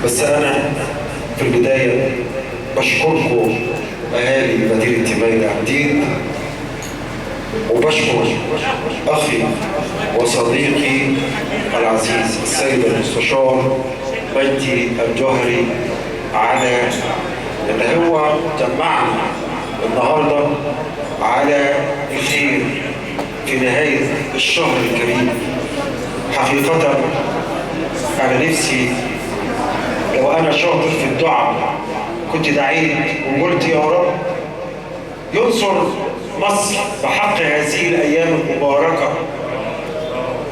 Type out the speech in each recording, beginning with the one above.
بس انا في البداية بشكركم اهالي مدينة تميل العمديد، وبشكر اخي وصديقي العزيز السيد المستشار مجدي الجوهري على ان هو جمعنا النهارده على الخير في نهاية الشهر الكريم. حقيقة انا نفسي لو انا شاطر في الدعاء كنت دعيت وقلت يا رب ينصر مصر بحق هذه الايام المباركة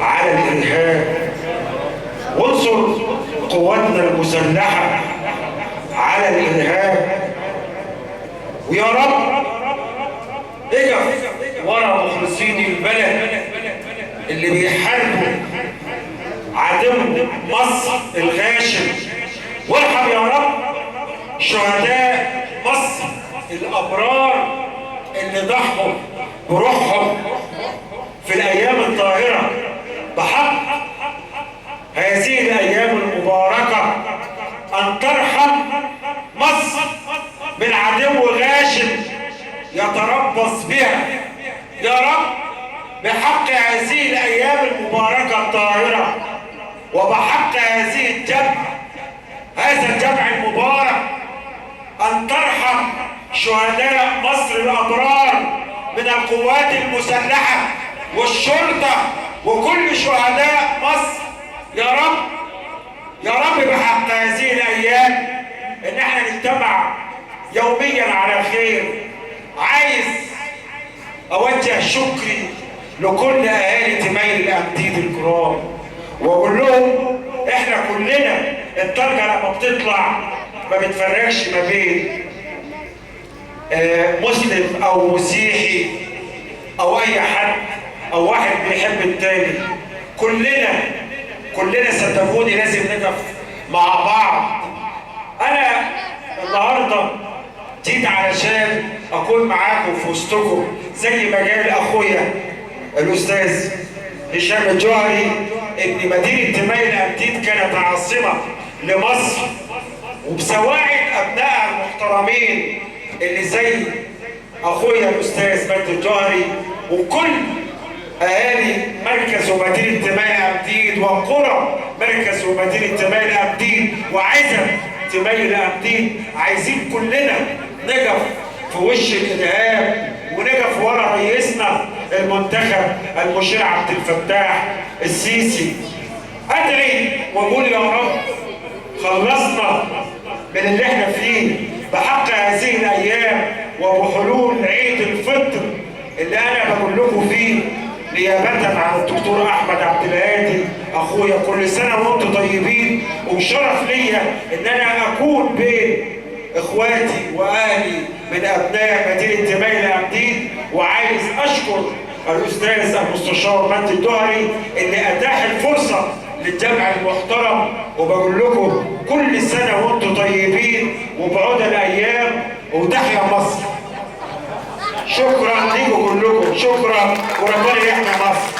على الارهاب، وانصر قواتنا المسلحة على الارهاب، ويا رب اقف ورا مخلصين البلد اللي بيحاربوا عدو مصر الغاشم، وارحم يا رب شهداء مصر الابرار اللي ضحوا بروحهم في الايام الطاهرة بحق هذه الايام المباركة، ان ترحم مصر من عدو غاشم يتربص بها. يا رب بحق هذه الايام المباركة الطاهرة وبحق هذه الجمع، هذا الجمع المبارك، أن ترحم شهداء مصر الأبرار من القوات المسلحة والشرطة وكل شهداء مصر. يا رب يا رب بحق هذه الأيام إن احنا نجتمع يوميا على خير. عايز أوجه شكري لكل أهالي تميل الأمديد الكرام وأقول لهم احنا كلنا الدرجة لما بتطلع ما بتفرقش ما بين مسلم او مسيحي او اي حد او واحد بيحب التاني. كلنا صدقوني لازم نقف مع بعض. انا النهارده جيت علشان اكون معاكم في وسطكم زي ما قال اخويا الاستاذ هشام الجوهري ان مدينة تميل الأمديد كانت عاصمة لمصر، وبسواعد ابنائها المحترمين اللي زي اخويا الاستاذ مجدي الجوهري وكل اهالي مركز ومدينة تميل الأمديد وقرى مركز ومدينة تميل الأمديد وعزب تميل الأمديد، عايزين كلنا نقف في وش الارهاب ونقف ورا رئيسنا المنتخب المشير عبد الفتاح السيسي. ادعي واقول يا رب خلصنا من اللي احنا فيه بحق هذه الايام وبحلول عيد الفطر اللي انا بقول لكم فيه نيابة عن الدكتور احمد عبد الهادي اخويا. كل سنة وانتم طيبين، وشرف ليا ان انا اكون بين اخواتي واهلي من ابناء مدينة تميل الأمديد. وعايز اشكر الاستاذ المستشار مجدي الجوهري اللي اتاح الفرصة للجمع المحترم، وبقول لكم كل سنة وانتم طيبين وبعود الايام وتحيا مصر. شكرا ليكم كلكم، شكرا، وربنا يحمي مصر.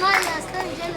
مية استنى جاي.